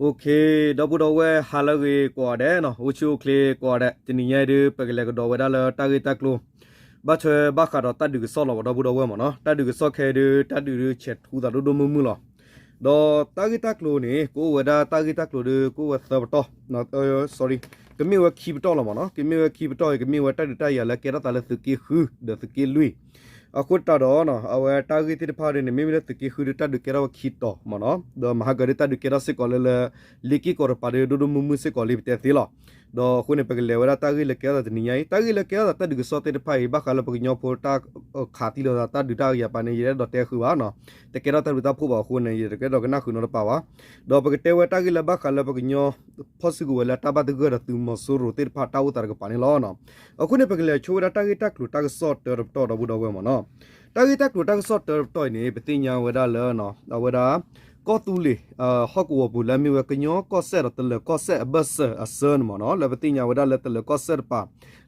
Okay, ဒီပုၢ်ဒီဝဲၢ် ဟါလၢအဂ့ၤကိးဂၤဒဲးနီၤ, အိၣ်ဆူၣ်အိၣ်ချ့ကိးဂၤဒဲး, တနံၤညါအံၤဒုး ပကလဲၤကဒီးဝဲဒၣ်လၢတၢ်ဂ့ၢ်တၢ်ကျိၤ ဘၣ်ထွဲဘၣ်ဃးဒီးတၢ်ဒုးကစီၣ်လီၤ ဒီပုၢ်ဒီဝဲၢ်မ့ၢ်နီၤ. တၢ်ဒုးကစီၣ်ခဲအံၤဒုး တၢ်ဒုးဒုးဆဲးထူသးဒိၣ်ဒိၣ်မုၢ်မုၢ်လီၤ. ဒီးတၢ်ဂ့ၢ်တၢ်ကျိၤန့ၣ် ကအိၣ်ဝဲဒၣ်တၢ်ဂ့ၢ်တၢ်ကျိၤဒုး ကအိၣ်ဝဲသၢပတီၢ်, sorry, ကမ့ၢ်ဝဲခံပတီၢ်လီၤမ့ၢ်နီၤ. ကမ့ၢ်ဝဲခံပတီၢ်အံၤ ကမ့ၢ်ဝဲတၢ်ဒုးတၢ်ယၤလၢကဲထီၣ်သးလၢသုးက့ဃု ဒီးသုးက့လွံၢ် အဃိသတးဒီး အဝဲတၢ်ဂ့ၢ်သ့ၣ်တဖၣ်ဒုးန့ၣ် မ့မ့ၢ်လၢသုးက့ဃုဒုး တၢ်ဒုးကဲထီၣ်ဝဲခံတီၤမ့ၢ်နီၤ, ဒီးမဟါကဒုးတၢ်ဒုးကဲထီၣ်စ့ၢ်ကီးလၢလၢ လ့က့ၢ်ကီးတပၤဒုး ဒိၣ်ဒိၣ်မုၢ်မုၢ်စ့ၢ်ကီးလံ ပတဲသ့လီၤ. ဒီးအဃိန့ၣ် ပကလဲၤဝဲဒၣ်တၢ်ဂ့ၢ်လၢကဲထီၣ်သးတနံၤညါအံၤ, တၢ်ဂ့ၢ်လၢကဲထီၣ်သးတၢ်ဒုးကစီၣ်သ့ၣ်တဖၣ်အံၤ ဘၣ်ဃးလၢပကညီဖိတၢ်ခးသံလိာ်သးတၢ်ဒုးတၢ်ယၤပာ်န့ၣ် ယအဲၣ်ဒိးတဲဃုာ်ဘၣ်နီၤ, တကဲထီၣ်တၢ်ဘျုးတၢ်ဖှိၣ်ဘၣ်အဃိန့ၣ် ယတကဲထီၣ်ကနၣ်ဃုာ်နီတပာ်ဘၣ်. ဒီးပကတဲဝဲတၢ်ဂ့ၢ်လၢဘၣ်ဃးလၢပကညီ ဖီၣ်စုကဝဲၤလၢတၢ်ဘၣ်သဂၢၢ်ဒီးသုးမီၤစိရိၤသ့ၣ်တဖၣ်တၢ်အိၣ်သးတကပၤန့ၣ်လီၤ. အဃိန့ၣ် ပကလဲၤဆိဝဲဒၣ်တၢ်ဂ့ၢ်တၢ်ကျိၤတၢ်ကစီၣ်တၢတပတီၢ် ဒီပုၢ်ဒီဝဲၢ်မ့ၢ်နီၤ. တၢ်ဂ့ၢ်တၢ်ကျိၤတၢ်ကစီၣ်တၢတပတီၢ်အံၤန့ၣ် ပသ့ၣ်ညါဝဲဒၣ်လၢ အဝဲဒၣ် ကီၢ်သူလ့ၤ ဟီၣ်ကဝီၤပူၤလၢအမ့ၢ်ဝဲကညီကီၢ်စဲၣ်ဒီးတလၢၤကီၢ်စဲၣ်အဘၢၣ်စၢၤအဆၢန့ၣ်မ့ၢ်နီၤ, လၢပသ့ၣ်ညါဝဲဒၣ်လၢတလၢၤကီၢ်စဲၣ်တပၤ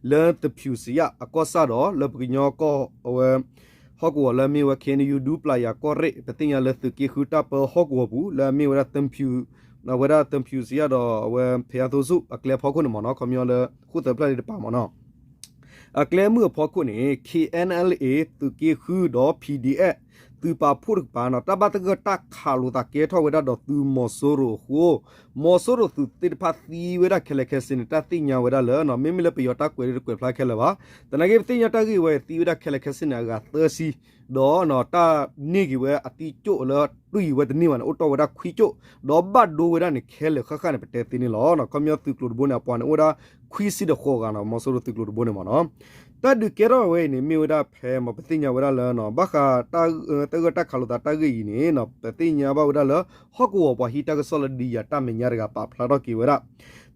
လၢသဖၠူၣ်စံယၣ်အကီၢ်ဆၣ်ဒီး လၢပကညီကီၢ်အဝဲ ဟီၣ်ကဝီၤလၢအမ့ၢ်ဝဲ ခ့ၣ်အဲၣ်ယူၣ် ဒူပျၢ်ယၤကီၢ်ရ့ၣ် ပသ့ၣ်ညါလၢသုးက့ဃုတၢ်ပၢဟီၣ်ကဝီၤပူၤ လၢအမ့ၢ်ဝဲဒၣ် အဝဲဒၣ်သဖၠူၣ်စံယၣ်ဒီးအဝဲဖဲအသိစူၣ်အကျဲဖီခိၣ်န့ၣ်မ့ၢ်နီၤ, ခီပညီလၢဃိၣ်သၢဖျၢၣ်န့ၣ်တပၤမ့ၢ်နီၤ. အကျဲမုၢ်အဖီခိၣ်န့ၣ် KNLA သုးက့ဃုဒီး PDF သုးပာ်ဖှိၣ်တကပၤနီၤ တၢ်ဘၣ်သဂၢၢ်တၢ်ခးလိာ်သးကဲထီၣ်ဝဲဒၣ်ဒီးသုးမီၤစိရိၤအဃိ မီၤစိရိၤသုးသ့ၣ်တဖၣ်သံဝဲဒၣ်ခဲလၢာ်ခဲဆ့န့ၣ် တၢ်သ့ၣ်ညါဝဲဒၣ်လၢ မ့မ့ၢ်လၢပယီၤတၢ်ကွဲးဒုးတကွဲးဖျါခဲလၢာ်ဘၣ်. သနာ်က့ပသ့ၣ်ညါတၢ်ဂ့ၢ်ဝဲအံၤ သံဝဲဒၣ်ခဲလၢာ်ခဲဆ့န့ၣ် အဂၤသၢဆံ ဒီး တၢ်န့ၢ်က့ၤဝဲအသံကၠိၣ်လၢတွံၢ်ဝဲတန့ၢ်ဘၣ်န့ၣ် အိၣ်တီၢ်ဝဲဒၣ်ခွံကၠိၣ်, ဒီးဘၣ်ဒိဝဲဒၣ်န့ၣ် ခဲလၢာ်ဃၣ်ဃၣ်န့ၣ် ပတဲသ့န့ၣ်လီၤ. ခီပညီသုးကျိၤတဘိန့ၣ် အပှၤန့ၣ်အိၣ်ဝဲဒၣ်ခွံဆံဒီးဃိးဂၤနီၤ, မီၤစိရိၤသုးကျိၤတဘိန့ၣ်မ့ၢ်နီၤ. တၢ်ဒုးကဲထီၣ်ဝဲအံၤန့ၣ် မ့ၢ်ဝဲဒၣ်ဖဲမ့ၢ်ပသ့ၣ်ညါဝဲဒၣ်လၢ ဘၣ်ဃးတၢ်ဂ့ၢ်တၢ်ခးလိာ်သးတၢ်ဂ့ၢ်အံၤန့ၣ် ပသ့ၣ်ညါဘၣ်ဝဲဒၣ်လၢ ဟီၣ်ကဝီၤပှၤဟံးတၢ်ကစီၣ်လၢဒံယၤတၢ်မဲာ်ညါတဂၤပာ်ဖျါထီၣ်က့ၤဝဲဒၣ်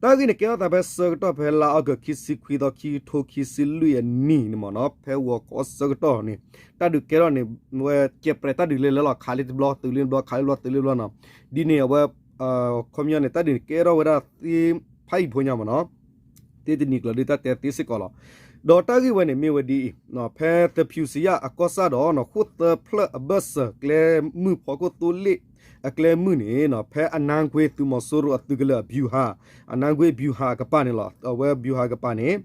တၢ်ဂ့ၢ်န့ၣ် ကဲထီၣ်သးဖဲဆၢကတီၢ်ဖဲလါအီကူး ခံဆံခွံသီ ခံကထိခံဆံလွံၢ်အနံၣ်န့ၣ်မ့ၢ်နီၤ, ဖဲဂီၤခီဆၢကတီၢ်န့ၣ် တၢ်ဒုးကဲထီၣ်န့ၣ် ဝဲကဲးပြဲးတၢ်ဒုးလၢလၢလီၤ ခးလံတဘျီ သုးလံတဘျီ ခးလံတဘျီ သုးလံတဘျီနီၤ, ဒ်န့ၣ်အဝဲ ခီပညီန့ၣ် တၢ်ဒုးန့ၣ်ကဲထီၣ်ဝဲဒၣ်သ့ဖးယံၤဖိညါမ့ၢ်နီၤ, သ့တနံၤကျၢၤဒုးတၢ်တဲသ့စ့ၢ်ကီးလီၤ. ဒီးတၢ်ဂ့ၢ်ဝဲန့ၣ်မ့ၢ်ဝဲဒ်အံၤ, ဖဲသဖၠူၣ်စံယၣ်အကီၢ်ဆၣ်ဒီး ဃိၣ်သၢဖျၢၣ်အဘၢၣ်စၢၤကျဲမုၢ်ဖီခိၣ်သိလ့ၣ်အကျဲမုၢ်န့ၣ် ဖဲအနါကွ့သုးမီၤစိရိၤအသုးကလၢၤအဗျူဟာ, အနါကွ့ဗျူဟာအကပၤန့ၣ်လီၤ. အဝဲဗျူဟာအကပၤန့ၣ်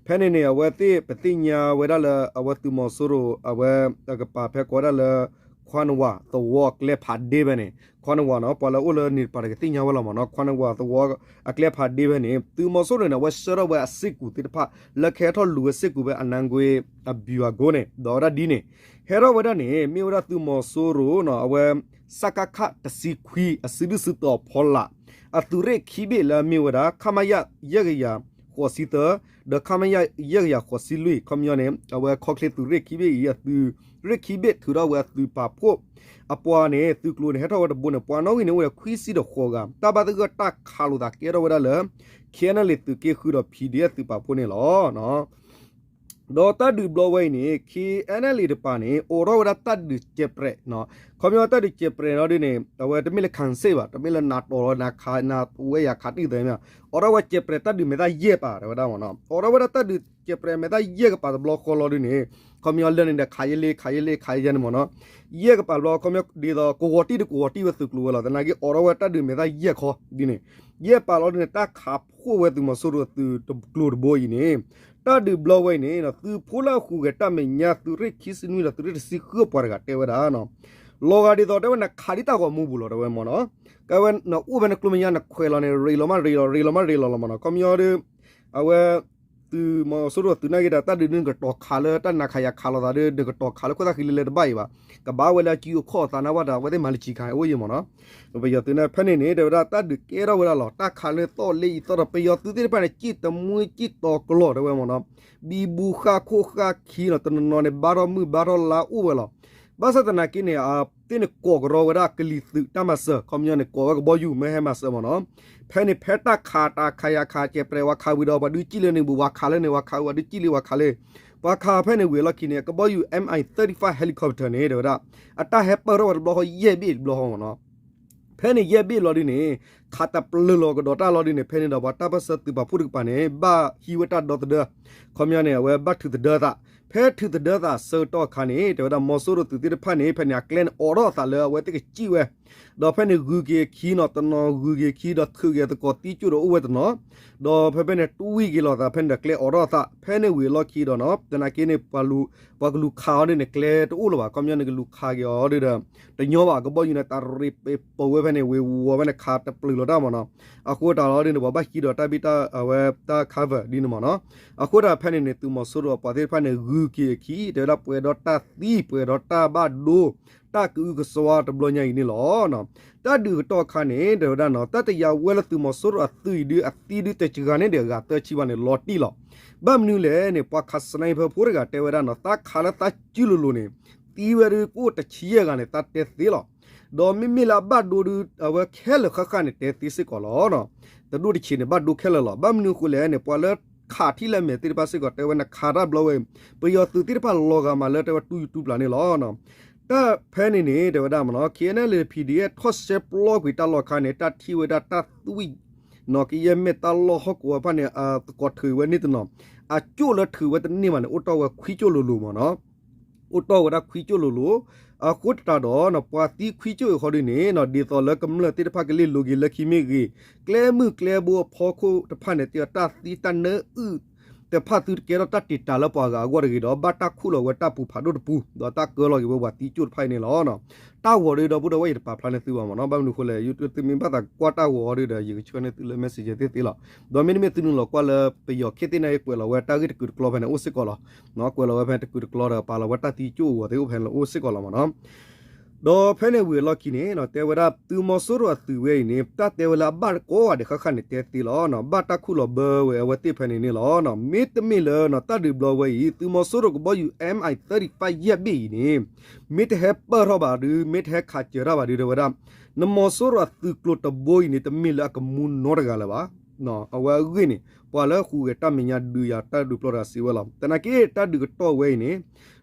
ဖဲန့ၣ်န့ၣ် အဝဲသ့ၣ်ပသ့ၣ်ညါဝဲဒၣ်လၢ အဝဲသုးမီၤစိရိၤ အဝဲအကပၤဖဲကိးဝဲဒၣ်လၢ ခွါနဝၤသဝီအကျဲဖးဒ့ဖဲန့ၣ်, ခွါနဝၤနီၤ ပှၤလၢအိၣ်လၢန့ၣ်တပၤတကသ့ၣ်ညါဝဲလီၤမ့ၢ်နီၤ, ခွါနဝၤသဝီအကျဲဖးဒ့ဖဲန့ၣ် သုးမီၤစိရိၤန့ၣ် အဝဲဆှၢထီၣ်ဝဲအစ့ၢ်ကီးသ့ၣ်တဖၣ် လၢကဟဲထီၣ်လူၤဝဲစ့ၢ်ကီးဖဲအနါကွ့အဗျူဟာကုန်းန့ၣ် ဒီးဝဲဒၣ်ဒ်န့ၣ် ဟဲထီၣ်ဝဲဒၣ်န့ၣ် မ့ၢ်ဝဲဒၣ်သုးမီၤစိရိၤနီၤ အဝဲ စကခ တဆံခွံ အစုဒုၣ်စုတီၤဖီလာ် အသုးရ့ၣ်ခံဘ့ၣ်လၢအမ့ၢ်ဝဲဒၣ် ခမရ ယဲၢ်ကယၤဃိးဆံသၢ ဒီး ခမရ ယဲၢ်ကယၤဃိးဆံလွံၢ် ခီပညီန့ၣ် အဝဲခီချ့သုးရ့ၣ်ခံဘ့ၣ်အံၤ အသုးရ့ၣ်ခံဘ့ၣ် ထုးထီၣ်ဝဲအသုးပာ်ဖှိၣ်အပှၤန့ၣ် သုးကျိၤန့ၣ် ဟဲထီၣ်ဝဲတဘိန့ၣ် ပှၤနီၣ်ဂံၢ်န့ၣ် အိၣ်ဝဲဒၣ်ခွံဆံဒီးဃိးဂၤ တၢ်ဘၣ်သဂၢၢ်တၢ်ခးလိာ်သးကဲထီၣ်ဝဲဒၣ်လၢ ခ့ၣ်အဲၣ်ယူၣ် သုးက့ဃုဒီး PDF သုးပာ်ဖှိၣ်န့ၣ်လီၤ. ဒီးတၢ်ဒုးဘျီဝဲအံၤန့ၣ် ခ့ၣ်အဲၣ်ယူၣ် တပၤန့ၣ် အိးထီၣ်ဝဲဒၣ်တၢ်ဒုးကဲးပြဲး, ခီပညီတၢ်ဒုးကဲးပြဲးလီၤဒုးန့ၣ် အဝဲတမ့ၢ်လၢ ခးစ့ၣ် ဘၣ်, တမ့ၢ်လၢနၤတီၤလီၤ နၤဝဲယၤခးတံၢ်သၢမ့ၢ်, အိးထီၣ်ဝဲကဲးပြဲးတၢ်ဒုးမဲာ်သၣ်ယဲၢ်ပၤ တဲဝဲဒၣ်မ့ၢ်နီၤ, အိးထီၣ်ဝဲဒၣ်တၢ်ဒုးကဲးပြဲးမဲာ်သၣ်ယဲၢ်ကပၤတဘျီဃီလီၤဒုးန့ၣ် ခီပညီလၢန့ၣ်ဒီး ခးယဲၢ်လ့ ခးယဲၢ်လ့ ခးယဲၢ်န့ၣ်မ့ၢ်နီၤ, ယဲၢ်ကပၤတဘျီ ခီပညီဒ်သိး ကဝီၤတံၢ်ဒီးကဝီၤတံၢ်ဝဲသုးကျိၤဝဲလီၤ, သနာ်က့အိးထီၣ်ဝဲတၢ်ဒုးမဲာ်သၣ်ယဲၢ်ခီဒ်န့ၣ် ယဲၢ်ပၤလီၤဒုးန့ၣ် တၢ်ခးဖှိၣ်ဝဲသုးမီၤစိရိၤအသုးကျိၤတဘိအံၤန့ၣ် တၢ်ဒုးဘျီဝဲအံၤန့ၣ် သုးဖိလၢအဟူးဂဲၤတၢ်မဲာ်ညါ သုးရ့ၣ်ခံဆံနွံဒီးသုးရ့ၣ်တဆံဃုအပှၤတဂၤတဲဝဲဒၣ် လီၤဂာ်ဒ်သိးတဲဝဲ နခးဒ်တၢ်ဂီၤမူပူၤလီၤ တဲဝဲမ့ၢ်နီၤ, ကဲဝဲနအိၣ်ဖဲနကျိမ့ၢ်ညါ နခွဲးလီၤန့ၣ် ရ့းလီၤမးရ့းလီၤ ရ့းလီၤမးရ့းလီၤလီၤမ့ၢ်နီၤ, ခီပညီဒီး အဝဲ သုးမီၤစိရိၤသုးနာ်က့ဒီး တၢ်ဒုးဒုးနကတီၤခးလၢတၢ်နၤခးယၤခးလိာ်သးဒီး နကတီၤခးလၢခိၣ်သၣ်ဃံလၢလဲတဘၣ်အံၤဘၣ်, ကဘၣ်ဝဲလၢအစုအခီၣ်အသးနၢ်ဘၣ်ဒီး အဝဲသ့ၣ်မၤလၢဆံးခါအိၣ်ယံၤမ့ၢ်နီၤ, ပယီၤသုးန့ၣ် ဖဲန့ၣ်န့ၣ် တဲဝဲဒၣ်တၢ်ဒုးကဲထီၣ်ဝဲဒၣ်လီၤ, တၢ်ခးလၢသီၣ်လၢအံၤသီၣ်ဒီး ပယီၤသုးသ့ၣ်တဖၣ်န့ၣ် စံၣ်တမှံစံၣ်တီၤကျီၤတဲဝဲမ့ၢ်နီၤ, ဘံဘူဃၣ်ခိၣ်ဃၣ်ခံလီၤ, တနီၤနီၤန့ၣ် ဘါထီၣ်မုၢ်ဘါထီၣ်လါအိၣ်ဝဲလီၤ, ဘၣ်ဆၣ်သနာ်က့န့ၣ် အသ့ၣ်န့ၣ်ကိးကရီဝဲဒၣ်ကလံၤသုးတၢ်မၤစၢၤ, ခီပညီန့ၣ် ကိးဝဲကဘီယူၤမ့ၢ်ဟဲမၤစၢၤမ့ၢ်နီၤ, ဖဲန့ၣ်ဖဲတၢ်ခးတၢ်ခးယၤခးကဲးပြဲးဝဲခးဝံၤဒီး ပှၤဒုးစံၣ်လၢန့ၣ် ဝဲခးလၢန့ၣ် ဝဲခးဝံၤ ပှၤဒုးစံၣ်လံဝဲခးလၢ, ပှၤခးဖဲန့ၣ်ဝံၤအလီၢ်ခံန့ၣ် ကဘီယူၤ M I thirty-five helicopter န့ၣ် တဲဝဲဒၣ် အတၢ်ဟဲပၢၢ်ထီၣ်ဝဲတဘျီဃီယဲၢ်ဘ့ၣ်တဘျီဃီမ့ၢ်နီၤ, ဖဲန့ၣ်ယဲၢ်ဘ့ၣ်လီၤဒုးန့ၣ် ခးတပျၢၤလီၤကဒီးတၢ်လီၤဒုးန့ၣ် ဖဲန့ၣ်ဒီးပှၤတၢ်ပၢၢ်ဆၢသုးပာ်ဖှိၣ်တကပၤန့ၣ် ဘၣ်ဟံးဝဲတၢ်ဒီသဒၢ, ခီပညီန့ၣ် အဝဲဘၣ်ထုးသဒၢသး ဖဲထုးသဒၢသးအဆၢကတီၢ်အခါန့ၣ် တဲဝဲဒၣ်မီၤစိရိၤသုးသ့ၣ်တဖၣ်န့ၣ် ဖဲန့ၣ်အကျဲန့ၣ်အိးထီၣ်အသးလၢအဝဲသ့ၣ်ကစံၣ်ဝဲ, ဒီးဖဲန့ၣ်ဂုၤက့ၤအခံနီၤ တနီၤဂုၤက့ၤအခံ ဒီးထုးက့ၤအသကိးသံကၠိၣ်ဒီးအိၣ်ဝဲတနီၤ, ဒီးဖဲဖဲန့ၣ်တွံၢ်က့ၤလိာ်သးဖဲန့ၣ်ဒီးကျဲအိးထီၣ်အသး ဖဲန့ၣ်ဝံၤအလီၢ်ခံဒီးနီၤ သနာ်က့န့ၣ် ပှၤကလူၤခးအီၤဒ်န့ၣ် ကျဲတအိၣ်လၢၤဘၣ် ခီပညီန့ၣ် ကလူၤခးက့ၤအီၤဒ်ဒီး တညီဘၣ် ကဘီယူၤန့ၣ် တၢ်ရ့းပပိာ်ဝဲဖဲန့ၣ် ဝ့ၤဝီၤဝဲန့ၣ် ခးတပျုာ်လီၤတၢ်မ့ၢ်နီၤ, အဃိတၢ်လီၤဒ်န့ၣ် ပှၤဘၣ်ဟံးဒီးတၢ်ဘံၣ်တၢ်အဝဲတၢ် cover ဒ်န့ၣ်မ့ၢ်နီၤ, အဃိတၢ်ဖဲန့ၣ်န့ၣ် သုးမီၤစိရိၤအပှၤသ့ၣ်တဖၣ်န့ၣ် ဂုၤက့ၤအခံ တဲဝဲဒၣ်ပှဲၤဒီးတၢ်သံ ပှဲၤဒီးတၢ်ဘၣ်ဒိ တၢ်ကအုကစွါတဘျီညါအံၤန့ၣ်လီၤ. တၢ်ဒုးကတီၢ်အခါန့ၣ် တဲဝဲဒၣ်နီၤ တၢ်တယာ်ဝဲလၢသုးမီၤစိရိၤအသုးအံၤဒုး အသံဒုးတစှၤန့ၣ်ဒီးအဂၤသၢဆံဘၣ်န့ၣ် လီၤတံၢ်လီၤ. ဘၣ်မနုၤလဲၣ်န့ၣ် ပှၤခး sniper ဖိတဂၤတဲဝဲဒၣ်နီၤ သးခးလၢသးစုလိၤလိၤန့ၣ် သံဝဲဒုးကအိၣ်တဆံယဲၢ်ဂၤန့ၣ် သးတဲသ့လီၤ. ဒီးမ့မ့ၢ်လၢအဘၣ်ဒိဒုး အဝဲခဲလၢာ်ဃၣ်ဃၣ်န့ၣ် တဲသ့စ့ၢ်ကီးလီၤ. တဒိၣ်တဆံးန့ၣ် ဘၣ်ဒိခဲလၢာ်လီၤ. ဘၣ်မနုၤအဃိလဲၣ်န့ၣ် ပှၤလၢခးထံၣ်လၢမဲာ်သ့ၣ်တဖၣ်စ့ၢ်ကီး တဲဝဲနခးတၢ်ဘျီဝဲအံၤ ပယီၤသုးသ့ၣ်တဖၣ်လီၤဂာ်မးလၢတဲဝဲတူၢ်ယူၤတူၢ်ပျၢ်န့ၣ်လီၤ. တၢ်ဖဲန့ၣ်န့ၣ် တဲဝဲဒၣ်မ့ၢ်နီၤ KNLA PDF ထီၣ်ရှဲပျီကွံာ်တၢ်လီၢ်အခါန့ၣ် တၢ်ထံၣ်ဝဲဒၣ်တၢ်သွံၣ် နီၢ်ကယဲၢ်မ့ၢ်တၢ်လီၢ်ဟီၣ်ကဝီၤဖၣ်န့ၣ် အသကိးထုးဝဲန့ၢ်တနီၤ, အကၠိၣ်လၢထုးဝဲတန့ၢ်ဘၣ်န့ၣ် အိၣ်တီၢ်ဝဲခွံကၠိၣ်လိၤလိၤမ့ၢ်နီၤ, အိၣ်တီၢ်ဝဲဒၣ်ခွံကၠိၣ်လိၤလိၤ, အဃိသတးဒီး ပှၤသံခွံကၠိၣ်အံၤဃီဒုန့ၣ် ဒ်သိးလၢကမျၢၢ်သ့ၣ်တဖၣ်ကလ့ၢ်လိၤက့ၤလၢခံမ့ၢ်ဂ့ၤ, ကျဲမုၢ်ကျဲဘိအဖီခိၣ်တဖၣ်န့ၣ် တ့ၢ်တၢ်သံတၢ်နၢအုၣ် တဖၣ်သုတကဲထီၣ်တၢ်တံာ်တာ်လၢပှၤဂၤအဂီၢ်တဂ့ၤဒီး ဘၣ်တၢ်ခူၣ်လီၤဝဲတၢ်ပူၤဖးဒိၣ်တပူၤ ဒီးတၢ်ကၢလီၤက့ၤဝဲပှၤသံကၠိၣ်တဖၣ်အံၤန့ၣ်လီၤ. တၢ်ဂီၤဒီး ဒီပုၢ်ဒီဝဲၢ် ယတပာ်ဖျါန့ၢ်သုဘၣ်မ့ၢ်နီၤ, ဘၣ်မနုၤအဃိလဲၣ် သုမ့ၢ်ဘၣ်သးကွၢ်တၢ်ဂီၤအီၤဒီး ယကဆှၢန့ၢ်သုလၢ messenger သ့ၣ်သ့လီၤ. ဒီးမ့တမ့ၢ်သုနုာ်လီၤကွၢ်လၢပယီၤခ့သ့ၣ်ညါအံၤ ကွဲးလီၤဝဲတၢ်ဂ့ၢ်တကုာ်တကျီဖဲန့ၣ်အိၣ်စ့ၢ်ကီးလီၤ. ကွဲးလီၤဝဲဖဲတကုာ်တကျီဒီး ပာ်လီၤဝဲတၢ်သံကၠိၣ်အဂီၤသ့ၣ်အိၣ်ဖဲန့ၣ်အိၣ်စ့ၢ်ကီးလီၤမ့ၢ်နီၤ. ဒီးဖဲန့ၣ်ဝံၤအလီၢ်ခံန့ၣ် တဲဝဲဒၣ်သုးမီၤစိရိၤအသုးဝဲအံၤန့ၣ် တၢ်တဲဝဲလၢအဘၣ်ကိးဂၤဒဲးဃၣ်ဃၣ်န့ၣ် တဲသ့လီၤ. ဘၣ်တၢ်ခူၣ်လီၤဘၢဝဲအဝဲသ့ၣ်ဖဲန့ၣ်န့ၣ်လီၤ. မ့တမ့ၢ်လၢတၢ်ဒုးဘျီဝဲအံၤ သုးမီၤစိရိၤကဘီယူၤ MI thirty-five ယဲၢ်ဘ့ၣ်အံၤန့ၣ် မ့ၢ်တဟဲပၢၢ်ထီၣ်ဘၣ်ဒီး မ့ၢ်တဟဲခးစၢၤထီၣ်ဘၣ်ဒီး တဲဝဲဒၣ် နမီၤစိရိၤအသုးကျိၤတဘိအံၤန့ၣ် တမ့ၢ်လၢအကမူနီတဂၤလၢၤဘၣ်. အဝဲအဂ့ၢ်န့ၣ် ပှၤလၢဟူးဂဲၤတၢ်မဲာ်ညါဒုးယၤတၢ်ဒုးပျီတဂၤစံးဝဲလီၤ. သနာ်က့တၢ်ဒုးကတီၢ်ဝဲအံၤန့ၣ်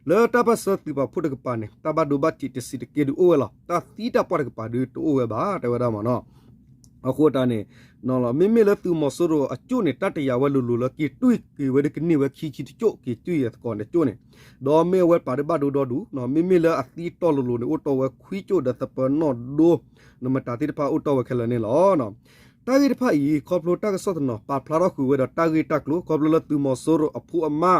လၢတၢ်ပၢၢ်ဆၢသုးပာ်ဖှိၣ်တကပၤန့ၣ် တၢ်ဘၣ်ဒိဘၣ်ထံးတဆံးတက့ၢ်ဒုးအိၣ်ဝဲလီၤ. တၢ်သံတၢ်ပှၢ်တကပၤဒုးတအိၣ်ဝဲဘၣ် တဲဝဲဒၣ်မ့ၢ်နီၤ. အဃိတၢ်န့ၣ် မ့မ့ၢ်လၢသုးမီၤစိရိၤအကၠိၣ်န့ၣ် တၢ်တယာ်ဝဲလိၤလိၤလၢက့ၤတွံၢ်က့ၤဝဲဒၣ်ကန့ၢ်ဝဲခံဆံတကၠိၣ် က့ၤတွံၢ်အသကိးန့ၣ်ကၠိၣ်န့ၣ် ဒီးမ့ၢ်အဝဲပာ်ဒၣ်ဘၣ်ဒိဒီဒူၣ် မ့မ့ၢ်လၢအသံတီၢ်လိၤလိၤန့ၣ် အိၣ်တီၢ်ဝဲခွံကၠိၣ်ဒီးသပၢၤနီၣ်ဒိ နမတၤသ့ၣ်တဖၣ်အိၣ်တီၢ်ဝဲခဲလၢာ်န့ၣ်လီၤ. တၢ်ဂ့ၢ်တဖၣ်အံၤ ခီဖျိတၢ်ကစီၣ်တနီၤ ပာ်ဖျါထီၣ်ဃုာ်ဝဲဒီးတၢ်ဂ့ၢ်တၢ်ကျိၤ ခီဖျိလၢသုးမီၤစိရိၤအဖိအမါ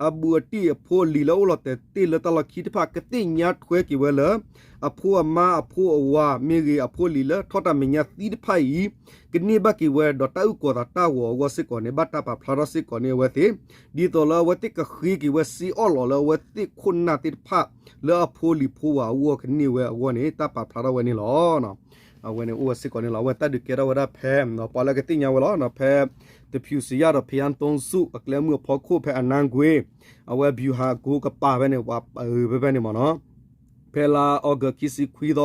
အဘူးအတံၢ်အဖိအလံၤလၢအိၣ်လီၤတဲာ်တ့ၢ်လၢတၢ်လီၢ်ခံတဖၣ် ကသ့ၣ်ညါထွဲက့ၤဝဲလၢ အဖိအမါအဖိအဝၤမ့ၢ်ဂ့ၤ အဖိအလံၤလၢထီၣ်တၢ်မဲာ်ညါသံတဖၣ်အံၤ ကန့ၢ်ဘၣ်က့ၤဝဲဒီးတၢ်အုၣ်ကီၤသးတၢ်ဂီၤအဂီၢ်စ့ၢ်ကီးန့ၣ် ဘၣ်တၢ်ပာ်ဖျါထီၣ်စ့ၢ်ကီးန့ၢ်အဝဲသ့ၣ် ဒ်သိးလၢအဝဲသ့ၣ်ကဃ့က့ၤဝဲစ့အီၣ်လီၤလၢအဝဲသ့ၣ်ခိၣ်နၢ်သ့ၣ်တဖၣ် လၢအဖိလံၤဖိဝၤအဂီၢ်ကန့ၢ်ဝဲအဂီၢ်န့ၣ် တၢ်ပာ်ဖျါထီၣ်ဝဲန့ၣ်လီၤ. အဝဲန့ၣ်အိၣ်ဝဲစ့ၢ်ကီးန့ၣ်လီၤ. အဝဲတၢ်ဒုးကဲထီၣ်ဝဲဒၣ်ဖဲ ပှၤလၢကသ့ၣ်ညါဝဲလီၤ ဖဲ တဖၠူၣ်စံယၣ်ဒီး ဖယါသိစူၣ် အကျဲမုၢ်အဖီခိၣ်ဖဲအနါကွ့ အဝဲ ဗျူဟာကုန်း ကပၤဖဲန့ၣ် ပှၤပၢဖဲဖဲန့ၣ်မ့ၢ်နီၤ ဖဲလါအီကူးခံဆံခွံသီ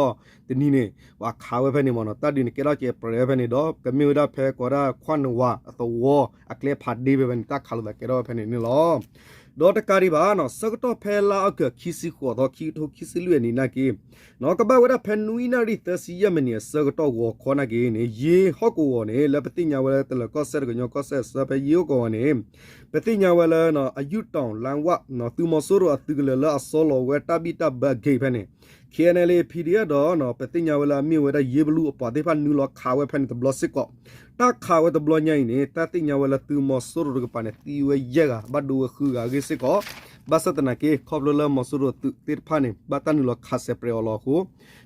တနံၤန့ၣ် ပှၤခးဝဲဖဲန့ၣ်မ့ၢ်နီၤ တၢ်ဒုးန့ၣ်ကဲထီၣ်ကဲးပြဲးဝဲဖဲန့ၣ်ဒီး ကမ့ၢ်ဝဲဒၣ်ဖဲကိးဒၣ်ခွၣ်နဝၤအသဝီ အကျဲဖးဒ့ဖဲဖဲန့ၣ် တၢ်ခးလိာ်သးကဲထီၣ်ဝဲဖဲန့ၣ်န့ၣ်လီၤ. ဒီးတကးဒံးဘၣ်နီၤ ဆၢကတီၢ်ဖဲလါအီကူးခံဆံဃိးသီ ခံကထိခံဆံလွံၢ်အနံၣ်နာ်က့ နီၤ ကဘၣ်ဝဲဒၣ်ဖဲနွံနၣ်ရံၣ်သၢဆံယဲၢ်မံးနံးအဆၢကတီၢ်ဂီၤခီနာ်က့န့ၣ် ယ့ဟီၣ်ကဝီၤန့ၣ် လၢပသ့ၣ်ညါဝဲလၢတလၢၤကီၢ်စဲၣ်တကညီကီၢ်စဲၣ်အဆၢဖဲယ့ဟီၣ်ကဝီၤန့ၣ် ပသ့ၣ်ညါဝဲလၢ အယူၣ်တီၣ်လါဝၣ် သုးမီၤစိရိၤအသုးကလၢၤလၢအဆီလီၤဝဲတၢ်ဘံၣ်တၢ်ဘၢအဂ့ၢ်ဖဲန့ၣ် KNLA PDF ဒီး ပသ့ၣ်ညါဝဲလၢအမ့ၢ်ဝဲဒၣ်ယ့ဘလူအပှၤသ့ၣ်တဖၣ်နုာ်လီၤခးဝဲဖဲန့ၣ်တဘျီစ့ၢ်ကီး တၢ်ခးဝဲတဘျီညါအံၤန့ၣ် တၢ်သ့ၣ်ညါဝဲလၢသုးမီၤစိရိၤတကပၤန့ၣ် သံဝဲယဲၢ်ဂၤ ဘၣ်ဒိဝဲဃုဂၤအဂ့ၢ်စ့ၢ်ကီး ဘၣ်ဆၣ်သနာ်က့ ခီဖျိလၢမီၤစိရိၤသုးသ့ၣ်တဖၣ်န့ၣ် ဘၣ်တၢ်နုာ်လီၤခးစဲးပြဲးအီၤလီၤအဃိ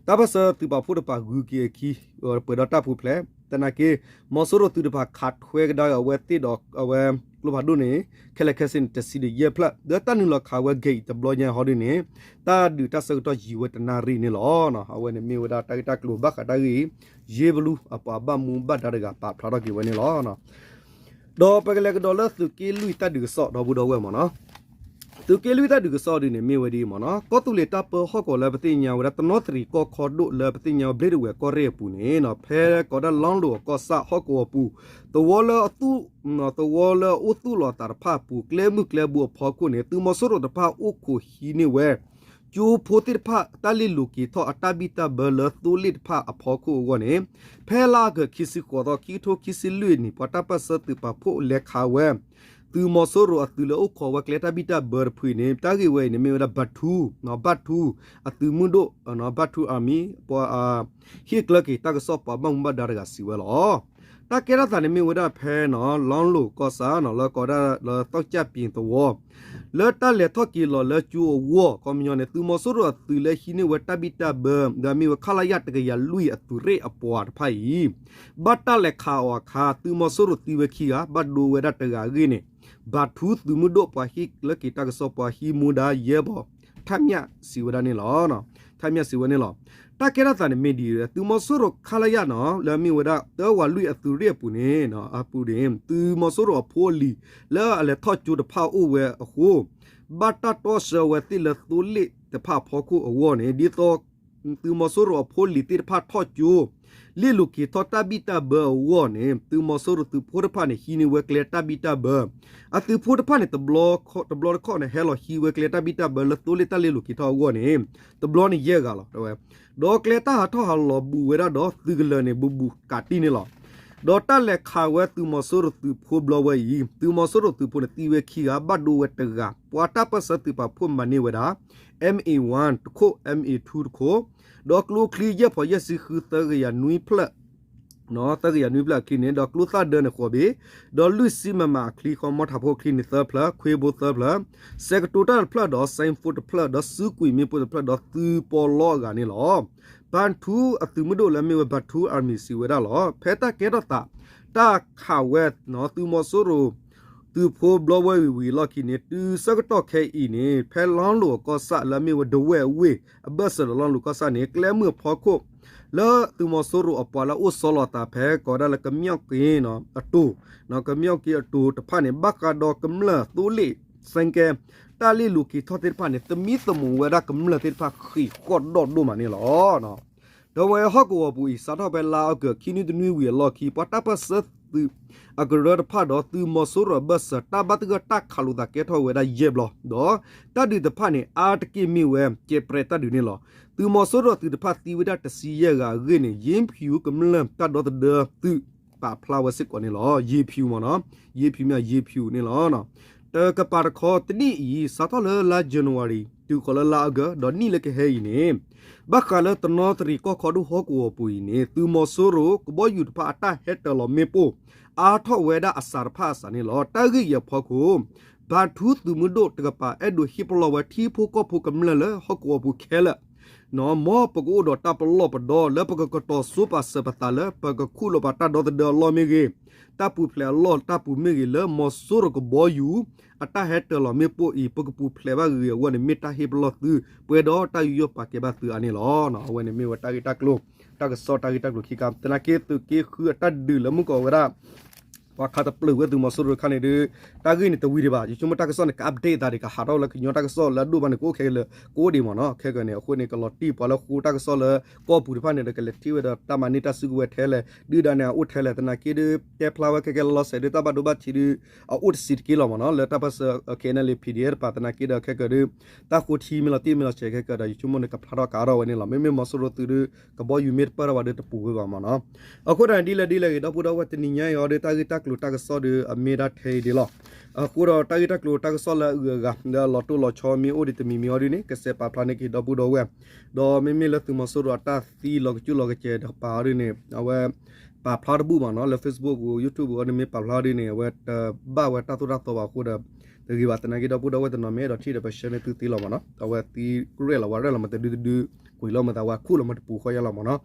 တၢ်ပၢၢ်ဆၢသုးပာ်ဖှိၣ်တကပၤဂုၤက့ၤအခံ ပှဲၤဒီးတၢ်ပူၤဖျဲး သနာ်က့ မီၤစိရိၤသုးတကပၤခးထွဲကဒါက့ၤအဝဲသ့ၣ်ဒီးအဝဲကျိဖးဒိၣ်န့ၣ် ခဲလၢာ်ခဲဆ့န့ၣ် တဆံဒီးယဲၢ်ဖျၢၣ် ဒီးတၢ်နုာ်လီၤခးဝဲဂ့ၢ်အံၤတဘျီညါဟီဒ်န့ၣ် တၢ်ဒုးတၢ်ဆၢကတီၢ်ယံာ်ဝဲတနၣ်ရံၣ်န့ၣ်လီၤ. အဝဲန့ၣ်မ့ၢ်ဝဲဒၣ်တၢ်ဂ့ၢ်တၢ်ကျိၤဘၣ်ဃးတၢ်ဂ့ၢ်အံၤ ယ့ဘလူအပှၤဘၣ်မူဘၣ်ဒါတဂၤပာ်ဖျါထီၣ်က့ၤဝဲန့ၣ်လီၤ. ဒီးပကလဲၤကဒီးလၢသုးက့လွံၢ်တၢ်ဒုးကစီၣ်ဒီပုၢ်ဒီဝဲၢ်မ့ၢ်နီၤ သုးက့လွံၢ်တၢ်ဒုးကစီၣ်ဒ်န့ၣ် မ့ၢ်ဝဲဒ်အံၤမ့ၢ်နီၤ ကီၢ်သူလ့ၤတၢ်ပၢဟီၣ်ကဝီၤလၢပသ့ၣ်ညါဝဲဒၣ် တနီသရံၣ်ကီၢ်ခီဒိၣ်လၢပသ့ၣ်ညါဝဲဘျ့ဒဝဲၢ်ကီၢ်ရ့ၣ်အပူၤန့ၣ် ဖဲကိးဒၣ်လီလိာ်ကီၢ်ဆၣ်ဟီၣ်ကဝီၤပူၤ သဝီလၢအသူၣ် သဝီလၢအအိၣ်သူၣ်လီၤအသးတဖၣ်အပူၤ ကျဲမုၢ်ကျဲဘိအဖီခိၣ်န့ၣ် သုးမီၤစိရိၤတဖၣ်အိၣ်ခိးဟံးန့ၢ်ဝဲ ကၠိဖိသ့ၣ်တဖၣ် တၢ်လ့ၢ်လိၤက့ၤထီၣ်အတၢ်ဘံၣ်တၢ်ဘၢလၢသိလ့ၣ်တဖၣ်အဖီခိၣ်အဂီၢ်န့ၣ် ဖဲလါအီကူးခံဆံဃိးသီ ခံကထိခံဆံလွံၢ်နံၣ် ပှၤတၢ်ပၢၢ်ဆၢသုးပာ်ဖှိၣ်လဲၤခးဝဲ သုးမီၤစိရိၤအသုးလၢအိၣ်ခိးဝဲကျဲတၢ်ဘံၣ်တၢ်ဘၢတဖုအံၤန့ၣ် တၢ်ဂ့ၢ်ဝဲအံၤန့ၣ် မ့ၢ်ဝဲဒၣ် ဘၣ်ထူ ဘၣ်ထူ အသုးမုၢ်ဒိၣ် ဘၣ်ထူ Army ပှၤ ဟ့ၣ်ကျၢၤက့ၤတၢ်ကစီၣ်ပှၤဘၣ်မူဘၣ်ဒါတဂၤစံးဝဲလီၤ. တၢ်ကဲထီၣ်သးန့ၣ်မ့ၢ်ဝဲဒၣ်ဖဲနီၤ လီလိၤကီၢ်ဆၣ်နီၤ လၢကိးဒၣ်လၢသီကၠၣ်ပ့ၤသဝီ လၢတၢ်လဲၤထီၣ်က့ၤလီၤလၢကၠိအဂီၢ် ခီပညီန့ၣ် သုးမီၤစိရိၤအသုးလၢဟံးန့ၢ်ဝဲတၢ်ဘံၣ်တၢ်ဘၢ လၢအမ့ၢ်ဝဲ ခလရ တကယၤလွံၢ်အသုးရ့ၣ်အပှၤတဖၣ်အံၤ ဘၣ်တၢ်လဲၤခးအီၤအခါ သုးမီၤစိရိၤသံဝဲခံဂၤ ဘၣ်ဒိဝဲဒၣ်တဂၤအဂ့ၢ်န့ၣ် ဘၣ်ထူသုးမုၢ်ဒိၣ်ပှၤဟ့ၣ်လၢက့ၤတၢ်ကစီၣ်ပှၤဟံးမူဒါ ယဲၢ်ဘီ ထၣ်မၠၣ်စံးဝဲဒၣ်န့ၣ်လီၤ. ထၣ်မၠၣ်စံးဝဲန့ၣ်လီၤ. တၢ်ကဲထီၣ်သးန့ၣ်မ့ၢ်ဒ်အံၤ သုးမီၤစိရိၤ ခလရ နီၤ လၢအမ့ၢ်ဝဲဒၣ် တကယၤလွံၢ်အသုးရ့ၣ်အပူၤန့ၣ် အပူၤန့ၣ် သုးမီၤစိရိၤအဖိအလံၤ လၢအလဲၤထီၣ်ကၠိတဖၣ်အိၣ်ဝဲအဃိ ဘၣ်တၢ်တီၣ်ဆှၢဝဲသ့ၣ်လၢသိလ့ၣ်တဖၣ်အဖီခိၣ်အဂီၢ်န့ၣ် ဒ်သိး သုးမီၤစိရိၤအဖိအလံၤသ့ၣ်တဖၣ်ထီၣ်ကၠိ လ့ၣ်လိၤက့ၤထီၣ်တၢ်ဘံၣ်တၢ်ဘၢအဂီၢ်န့ၣ် သုးမီၤစိရိၤသုးဖိတဖၣ်န့ၣ် ဟံးန့ၢ်ဝဲကျဲတၢ်ဘံၣ်တၢ်ဘၢ အသုးဖိတဖၣ်န့ၣ် တဘျီတခီၣ်န့ၣ် ဟဲလီၤဟံးဝဲကျဲတၢ်ဘံၣ်တၢ်ဘၢလၢသိလ့ၣ်တၢ်လ့ၣ်လိၤက့ၤထီၣ်အဂီၢ်န့ၣ် တဘျီန့ၣ်ယဲၢ်ဂၤလီၤ တဲဝဲ ဒီးကျဲတၢ်ဟးထီၣ်ဟးလီၤဘူးဝဲဒၣ်ဒီးသုးကလၢၤန့ၣ် ဘူးဘူးကးတံၢ်န့ၣ်လီၤ. ဒီးတၢ်လဲၤခးဝဲသုးမီၤစိရိၤသုးဖိဘျီဝဲအံၤ သုးမီၤစိရိၤသုးဖိန့ၣ်သံဝဲခံဂၤ ဘၣ်ဒိဝဲတဂၤ ပှၤတၢ်ပၢၢ်ဆၢသုးပာ်ဖှိၣ်မၤန့ၢ်ဝဲဒၣ် M A one တခိၣ် M A two တခိၣ် ဒီးကျိချံယဲၢ်ဖီယဲၢ်ဆံဃု သၢကယၤနွံဖျၢၣ် သၢကယၤနွံဖျၢၣ်အချံန့ၣ် ဒီးကျိသၣ်ဒၢန့ၣ်ဃိးဘ့ၣ် ဒီးလွံၢ်ဆံ MM အချံ ခီမီထးဖိချံန့ၣ်သၢဖျၢၣ် ခွ့ဘိသၢဖျၢၣ် စဲးကတိၤတၢ်တဖျၢၣ်ဒီး စဲးဖိတဖျၢၣ် ဒီးစုကွံာ်မ့ၣ်ပိၢ်တဖျၢၣ် ဒီးသုးပီလီအဂၤန့ၣ်လီၤ. ဘၣ်ထူအသုးမုၢ်ဒိၣ်လၢအမ့ၢ်ဝဲ ဘၣ်ထူ Army စံးဝဲဒၣ်လီၤ. ဖဲတၢ်ကဲထီၣ်သး တၢ်ခးဝဲ သုးမီၤစိရိၤ သုးဖိဘျီဝဲဝံၤဝံၤအလီၢ်ခံန့ၣ် တုၤဆၢကတီၢ်ခဲအံၤန့ၣ် ဖဲလီလိၤအကီၢ်ဆၣ်လၢအမ့ၢ်ဝဲဒဝဲၢ်အဝ့ၢ် အဘၢၣ်စၢၤဒီးလီလိၤကီၢ်ဆၣ်န့ၣ် ကျဲမုၢ်အဖီခိၣ် လၢသုးမီၤစိရိၤအပှၤလၢအအိၣ်ဆီလီၤအသးဖဲကိးဝဲဒၣ်လၢကမျီၣ်က့ၤအတိၤ ကမျီၣ်က့ၤအတိၤတဖၣ်န့ၣ် ဘၣ်ဃးဒီးကမျၢၢ်သိလ့ၣ် စဲကဲ တၢ်လ့ၣ်လိၤက့ၤထီၣ်သ့ၣ်တဖၣ်န့ၣ် သမံသမိးဝဲဒၣ်ကမျၢၢ်သ့ၣ်တဖၣ်ဃံးဃီၣ်ဒီၣ်ဒိၣ်မးန့ၣ်လီၤ. ဒီးဝဲဟီၣ်ကဝီၤပူၤအံၤ စးထီၣ်ဖဲလါအီကူး ခံနွံတနွံဝံၤအလီၢ်ခံ ပှၤတၢ်ပၢၢ်ဆၢသုးအကရၢတဖၣ်ဒီးသုးမီၤစိရိၤအဘၢၣ်စၢၤ တၢ်ဘၣ်သဂၢၢ်တၢ်ခးလိာ်သးကဲထီၣ်ဝဲဒၣ်ယဲၢ်ဘျီ ဒီးတၢ်ဒုးတဖၣ်န့ၣ် အါတက့ၢ်မ့ၢ်ဝဲ ကဲးပြဲးတၢ်ဒုးန့ၣ်လီၤ. သုးမီၤစိရိၤအသုးတဖၣ်သံဝဲဒၣ်တဆံယဲၢ်ဂၤအဂ့ၢ်န့ၣ် ယ့ဖၠူၣ်ကမျၢၢ်တၢ်ဒီသဒၢသုးပာ်ဖျါဝဲစ့ၢ်ကီးန့ၣ်လီၤ. ယ့ဖၠူၣ်မ့ၢ်နီၤ ယ့ဖၠူၣ်မ့ၢ်ယ့ဖၠူၣ်န့ၣ်လီၤ. တကပၤတခီတနံၣ်အံၤ စးထီၣ်လၢလါ January တုၤဃီၤလၢလါအီကူး ဒီးနံၣ်လၢကဟဲအံၤန့ၣ် ဘၣ်ဃးလၢတနီသရံၣ်ကီၢ်ခီဒိၣ်ဟီၣ်ကဝီၤပူၤအံၤန့ၣ် သုးမီၤစိရိၤကဘီယူၤတဖၣ်အတၢ်ဟဲတၢၤလီၤမ့ၣ်ပိၢ် အါထီၣ်ဝဲဒၣ်အစးတဖၣ်အစးန့ၣ်လီၤ. တၢ်ဂ့ၢ်အံၤအဖီခိၣ် ဘၣ်ထူသုးမုၢ်ဒိၣ်တကပၤ အဲၣ်ဒိးဟ့ၣ်ပလီၢ်ဝဲထံဖိကီၢ်ဖိကမျၢၢ်လၢဟီၣ်ကဝီၤပူၤခဲလၢာ် မ်ပကအိၣ်ဒီးတၢ်ပလီၢ်ပဒီလၢပကကတီၤစိပာ်စၢၤပသးလၢ ပကခူၣ်လိာ်ပာ်တၢ်ဒီသဒၢအလီၢ်မ့ၢ်ဂ့ၤ, တၢ်ပူၤဖျဲးအလီၢ်တၢ်ပူၤမ့ၢ်ဂ့ၤ လၢမီၤစိရိၤကဘီယူၤ အတၢ်ဟဲတၢၤလီၤမ့ၣ်ပိၢ်အံၤ ပကပူၤဖျဲးဘၣ်ဂ့ၤဂ့ၤအဂီၢ်န့ၣ် မ့ၢ်တၢ်ဟ့ၣ်ပလီၢ်သု ပှဲၤဒီးတၢ်ယူးယီၣ်ပာ်ကဲဘၣ်သုအါန့ၣ်လီၤ. အဝဲန့ၣ်မ့ၢ်ဝဲတၢ်ဂ့ၢ်တၢ်ကျိၤ တၢ်ကစီၣ်တၢ်ဂ့ၢ်တၢ်ကျိၤခံခါ သနာ်က့သုးက့ဃုအတၢ်ဒုးလၢမုၢ်ကီၢ်ဝဲဒၣ် ပှၤခးတပျုာ်ဝဲသုးမီၤစိရိၤတခါန့ၣ်ဒီး တၢ်ဂ့ၢ်န့ၣ်တဝံၤဒံးဘၣ်. ယဆိကမိၣ်တၢ်ကစီၣ်န့ၣ် က update သးဒံး ကဟးထီၣ်လၢကညီတၢ်ကစီၣ်လၢအဒိၣ်ဘၣ်န့ၣ် ကအိၣ်ခဲလၢာ် ကအိၣ်ဒံးမ့ၢ်နီၤ. ခဲကနံၣ်အံၤန့ၣ် အဃိန့ၣ် ကလီၤတံၢ်ပှၤလၢဃိတၢ်ကစီၣ်လၢကီၢ်ပူၤတဖၣ်န့ၣ်ဒီး ကလဲၤထံၣ်ဝဲဒီးတၢ်မၤန့ၢ်တၢ်စုကဝဲၤထဲလဲၣ် ဒုၣ်ဒါန့ၣ် အအိၣ်ထဲလဲၣ် သနာ်က့ဒီး တဲဖျါဝဲခဲကဲလီၤစဲးဒီး တၢ်ဘၣ်ဒိဘၣ်ထံးဒီး အအိၣ်တဆံးတက့ၢ်လီၤမ့ၢ်နီၤ လၢတၢ်ပၢၢ်ဆၢ KNLA PDF တပၤ သနာ်က့ဒီးခဲကနံၣ်အံၤဒီး တၢ်ဃိထံမ့ၢ်လီၤတံၢ်မ့ၢ်လီၤဆဲးခဲကနံၣ်အံၤဒီး ယဆိကမိၣ်န့ၣ် ကဖျါထီၣ်ကးထီၣ်ဝဲန့ၣ်လီၤ. မ့မ့ၢ်မီၤစိရိၤသုးဒီး ကဘီယူၤမ့ၢ်တပၢၢ်ထီၣ်ဘၣ်ဒီးတပူၤဝဲဘၣ်မ့ၢ်နီၤ. အဃိဒီးဒ်လဲၣ်ဒ်လဲၣ်ဂ့ၤ ဒီပုၢ်ဒီဝဲၢ် တနံၤညါအံၤအီၤဒီး တၢ်ဂ့ၢ်တၢ်ကျိၤတၢ်ကစီၣ်ဒီး အမ့ၢ်ဒၣ်ထဲအံၤဒံးလီၤ. အဃိဒီးတၢ်ဂ့ၢ်တၢ်ကျိၤတၢ်ကစီၣ်လၢအဂုၤအဂၤ လၢအလီၤတိၢ်လီၤဆီမ့ၢ်အိၣ်ဒံးတမံၤမံၤအီၤဒ်န့ၣ် ကစဲးပာ်ဖျါန့ၢ်က့ၤဒီပုၢ်ဒီဝဲၢ် ဒီးမ့မ့ၢ်လၢသုးမီၤစိရိၤအတၢ်သံလီၤကစူၣ်လီၤကစဲးတကပၤအီၤဒ်န့ၣ် အဝဲ ပာ်ဖျါတဘူၣ်မ့ၢ်နီၤ လၢ Facebook ပူၤ YouTube ပူၤအီၤဒ်န့ၣ် မ့ၢ်ပာ်ဖျါဒ်န့ၣ် အဝဲတဘၣ်ဝဲတၢ်သိၣ်တၢ်သီဘၣ်အဃိဒီး တဂ့ၤဘၣ် သနာ်က့ဒီပုၢ်ဒီဝဲၢ်တနီၤမ့ၢ်အဲၣ်ဒိးထံၣ်ဒီး ပshareန့ၢ်သုသ့လီၤမ့ၢ်နီၤ အဝဲသံရဲၣ်လီၤဝဲရဲၣ်လီၤမ့ၢ်တဒုတဒု ကွံာ်လီၤမ့ၢ်သးဝဲခူၣ်လီၤမ့ၢ်တပူၤဃီယါလီၤမ့ၢ်နီၤ.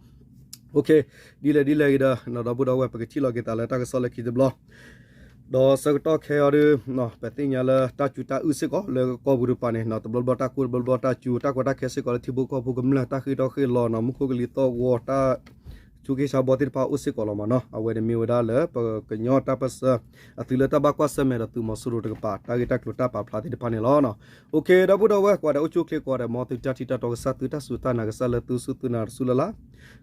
ဒ်လဲၣ်ဒ်လဲၣ်ဂ့ၤဒီး ဒီပုၢ်ဒီဝဲၢ် ပကထံၣ်လီၤက့ၤသးလၢတၢ်ကစီၣ်လၢခံတဘျီ ဒီးဆၢကတီၢ်ခဲအံၤဒီး ပသ့ၣ်ညါလၢတၢ်စူၤတၢ်အုၣ်စ့ၢ်ကီးလၢကီၢ်ပူၤတပၤန့ၣ် တဘျီဘျီတၢ်ကိၢ်တဘျီဘျီတၢ်စူၤ တၢ်ကီတၢ်ခဲစ့ၢ်ကီးလၢထံဖိကီၢ်ဖိကမျၢၢ် တၢ်ဃ့ထီၣ်ဃ့လီၤနီၤ မူခိၣ်ကလံၤသီၣ်ဂီၤ တၢ်ဆူးက့ဆါဘီသ့ၣ်တဖၣ်အိၣ်စ့ၢ်ကီးလီၤမ့ၢ်နီၤ. အဝဲန့ၣ်မ့ၢ်ဝဲဒၣ်လၢပကညီတၢ်ပၢၢ်ဆၢ အသုးလၢတၢ်ဘၣ်ကွၢ်ဆၢၣ်မဲာ်ဒီးသုးမီၤစိရိၤတကပၤ တၢ်ဂ့ၢ်တၢ်ကျိၤတၢ်ပာ်ဖျါသ့ၣ်တဖၣ်န့ၣ်လီၤ. အိၣ်ခ့ ဒီပုၢ်ဒီဝဲၢ် ကွၢ်ဒီးအိၣ်ဆူၣ်အိၣ်ချ့ ကွၢ်ဒီးမ်သုတၢ်ထံၣ်တၢ်တီကစၢ် သုတၢ်စူၤတၢ်နာ်ကစၢ်လၢသုစူၢ်သုနာ်တစူၢ်လၢ်လၢ်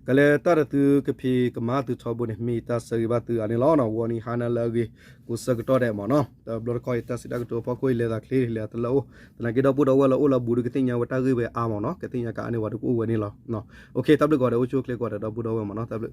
ကလဲၤတၢ်ဒီးသုကဖံးကမၤသုထီဘိန့ၣ် မ့ၢ်ယတၢ်ဆၢဂ့ၤဘၣ်သုအါန့ၣ်လီၤ. ဝံၤနံၤဟါနၤလၢအဂ့ၤ ကိးဆၢကတီၢ်ဒဲးမ့ၢ်နီၤ တဘျီတခီၣ်အံၤတၢ်စံးတၢ်ကတိၤအဖီခိၣ်အံၤလဲၤသးချ့ လဲၤအသလၢအိၣ် သနာ်က့ဒီပုၢ်ဒီဝဲၢ်လၢအိၣ်လၢအဘူးဒီး ကသ့ၣ်ညါဝဲတၢ်ဂ့ၢ်ဝဲအါမ့ၢ်နီၤ ကသ့ၣ်ညါကအါန့ၢ်ဝဲဒီးကအိၣ်ဝဲန့ၣ်လီၤ. အိၣ်ခ့ တၢ်ဘျုး ကွၢ်ဒီးအိၣ်ဆူၣ်အိၣ်ချ့ ကွၢ်ဒီးဒီပုၢ်ဒီဝဲၢ်မ့ၢ်နီၤ တၢ်ဘျုး